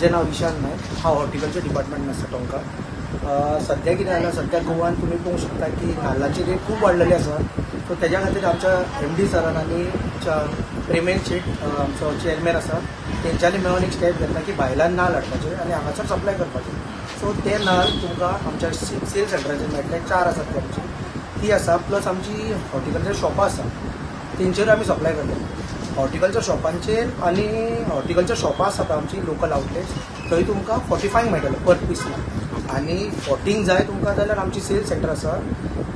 म्हाजें नांव विशाल नायक, हांव हॉर्टिकल्चर डिपार्टमेंट आसा टोंकार. सद्या कितें जालां, सद्या गोवान तुमी पळोवंक शकता की नाल्लाची रेट खूब वाडलेली आसा. सो तेज्या खातीर आमच्या एमडी सरान आनी प्रेमेल शेट आमचो चेअरमॅन आसा तेंच्यांनी मेळून एक स्टेप घेतला की भायल्यान नाल्ल हाडपाचे आनी हांगासर सप्लाय करपाचे. सो ते नाल्ल तुमकां आमच्या सेल सेंटराचेर मेळटले. 4 आसात ते आमची, ती आसा प्लस आमची हॉर्टिकल्चर शॉपां आसा तेंचेर आमी सप्लाय करता. हॉर्टिकल्चर शॉपांचेर आनी हॉर्टिकल्चर शॉपां आसात आमची लोकल आवटलेट्स, थंय तुमकां 45 मेळटले पर पीस ना. आनी 40 जाय तुमकां जाल्यार आमची सेल सेंटर आसा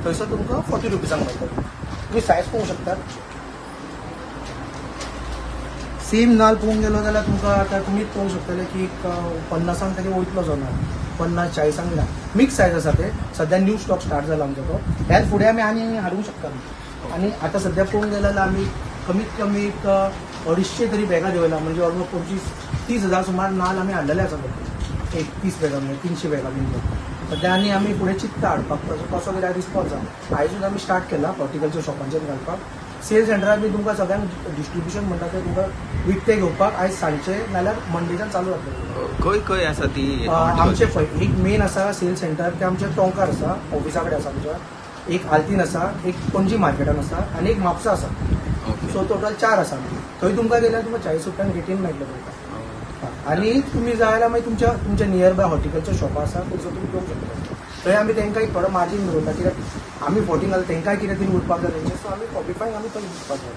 थंयसर तुमकां 40 रुपीजांक मेळटले. तुमी सायज पळोवंक शकतात. सेम नाल्ल पळोवंक गेलो जाल्यार तुमकां आतां तुमीच पळोवंक शकतले की एक 50 तरी वयतलो जो नाल्ल, 50-40 ना. मिक्स सायज आसा ते. सद्या न्यू स्टॉक स्टार्ट जाला आमचो तो, ह्याच फुडें आमी आनी हाडूंक शकता. आनी आतां सद्या पळोवंक गेलो जाल्यार आमी कमीत कमी एक 250 तरी बॅगां देंवयला, म्हणजे ऑलमोस्ट 25-30 हजार सुमार नाल्ल आमी हाडलेले आसा. एक 30 बॅगां म्हणजे 300 बॅगां बीन. सद्या आनी आमी फुडें चिंत्ता हाडपाक, कसो कितें रिस्पॉन्स आसा. आयजूच आमी स्टार्ट केला हॉर्टिकल्चर शॉपांचेर घालपाक. सेल सेंटरार बी तुमकां सगळ्यांक डिस्ट्रिब्युशन म्हणटा तें तुमकां विकतें घेवपाक आयज सांजचे नाल्यार मंडेच्यान चालू जातलें. खंय खंय आसा ती? आमचे पळय एक मेन आसा सेल सेंटर, तें आमचें टोंकार आसा, ऑफिसा कडेन आसा आमच्या. एक आल्तीन आसा, एक पणजी मार्केटान आसा आनी एक म्हापसा आसा. सो टोटल 4 आसा. थंय तुमकां गेल्यार तुमकां 40 रुपयांक रेटीन मेळटलें तुमकां. आनी तुमी जाय जाल्यार मागीर तुमच्या तुमच्या नियर बाय हॉर्टिकल्चर शॉपां आसा थंयसर तुमी घेवंक शकता. थंय आमी तांकां एक थोडो मार्जीन दवरता, कित्याक आमी 40 घालता तांकांय कितें तरी उरपाक जाय तेंचे. सो आमी 45 आमी थंय विकपाक जाय.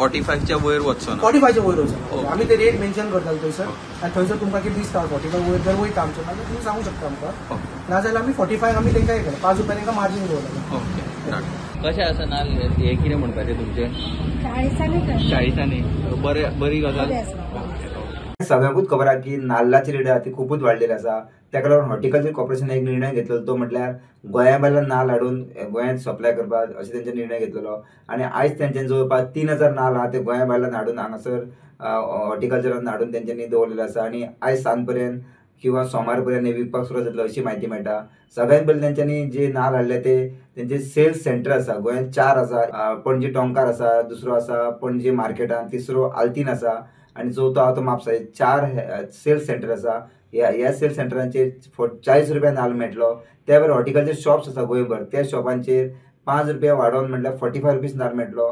45च्या वयर वचचो ना? 45च्या वयर वचना. आमी ते रेट मेन्शन करताले थंयसर आनी थंयसर तुमकां कितें दिसता 45 वयर जर वयता आमचें नाल्यार तुमी सांगूंक शकता आमकां. नाजाल्यार आमी 45 आमी तांकां हे 5 रुपया तांकां मार्जीन दवरता. ओके. कशें आसा नाल्ल हें कितें म्हणपाचें तुमचें? 40 बरें, बरी गजाल. सगळ्यांकूच खबर आसा की नाल्लाची रेट आसा ती खुबूच वाडलेली आसा. ताका लागून हॉर्टिकल्चर कॉर्पोरेशनान एक निर्णय घेतलेलो, तो म्हटल्यार गोंया भायल्यान नाल्ल हाडून गोंयांत सप्लाय करपाक अशें तेंच्यानी निर्णय घेतलेलो. आनी आयज तेंच्यांनी जवळपास 3000 नाल्ल आहा ते गोंया भायल्यान हाडून हांगासर हॉर्टिकल्चरान हाडून तेंच्यांनी दवरलेले आसा. आनी आयज सांज पर्यंत किंवा सोमार पर्यंत हे विकपाक सुरवात जातली अशी म्हायती मेळटा. सगळ्यान पयलीं तेंच्यांनी जे नाल्ल हाडले ते तेंचे सेल्स सेंटर आसा गोंयांत 4 आसा. पणजी टोंकार आसा, दुसरो आसा पणजी मार्केटान, तिसरो आल्तीन आसा आनी चवथो आहा तो म्हापसा. 4 सेल्स सेंटर आसा. ह्या सेल्स सेंटरांचेर 40 रुपया नाल्ल मेळटलो. त्या भायर हॉर्टिकल्चर शॉप्स आसा गोंयभर, त्या शॉपांचेर 5 रुपया वाडोवन म्हटल्यार 45 रुपीज नाल्ल मेळटलो.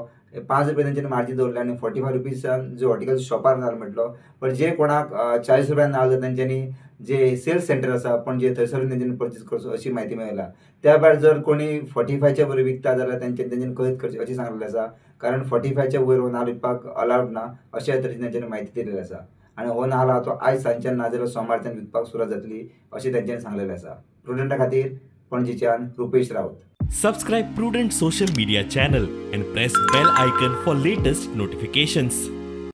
5 रुपया तेंच्यांनी मार्जीन दवरले आनी 45 रुपीजान जो हॉर्टिकल्चर शॉपार नाल्ल मेळटलो. पण जे कोणाक 40 रुपया नाल्ल जाय तेंच्यांनी जे सेल्स सेंटर आसा पणजे थंयसर तेंच्यांनी परचेज करचो अशी म्हायती मेळ्ळा. त्या भायर जर कोणी 45च्या वयर विकता जाल्यार तेंच्यांनी कळीत करचें अशें सांगलेलें आसा, कारण 45च्या वयर हो नाल्ल विकपाक अलावड ना अशे तरेची तेंच्यांनी म्हायती दिलेली आसा. आनी हो नाल्ल आहा तो आयज सांजच्यान ना जाल्यार सोमारच्यान विकपाक सुरवात जातली अशें तेंच्यांनी सांगलेलें आसा. प्रुडंटा खातीर पणजेच्यान Rupesh Rawat. Subscribe Prudent social media channel and press bell icon for latest notifications.